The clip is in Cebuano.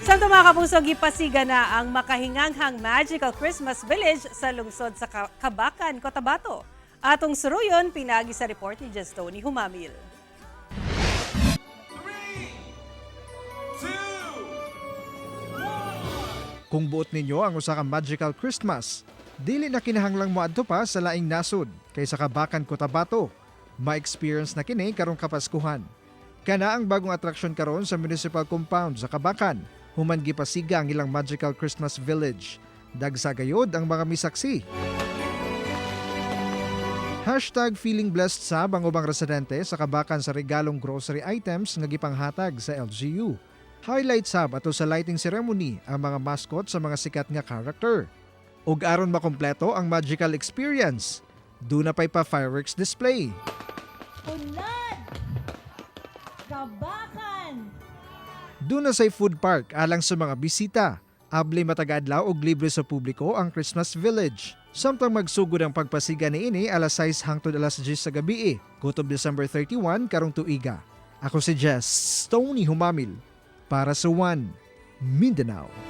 Samtang, mga kapuso, gipasiga na ang makahinganghang Magical Christmas Village sa lungsod sa Kabacan, Cotabato. Atong suruyon, pinagi sa report ni Jestoni Humamil. Kung buot ninyo ang usa ka magical Christmas, dili na kinahanglang moadto pa sa laing nasod kaysa Kabacan, Cotabato. Ma-experience na kini karong Kapaskuhan. Kana ang bagong atraksyon karon sa municipal compound sa Kabacan, human gipasiga ang ilang Magical Christmas Village. Dagsa gayod ang mga misaksi. #FeelingBlessed sab ang ubang residente sa Kabacan sa regalong grocery items nga gipanghatag sa LGU. Highlight sab ato sa lighting ceremony ang mga mascot sa mga sikat nga character. Ug aron makumpleto ang magical experience, duna pay pa fireworks display. Unlad! Kabacan! Duna say food park alang sa mga bisita. Abli matag adlaw og libre sa publiko ang Christmas Village. Samtang magsugod ang pagpasiga niini alas 6 hangtod alas 10 sa gabi, kutob December 31 karong tuiga. Ako si Jess Tony Humamil para sa One Mindanao.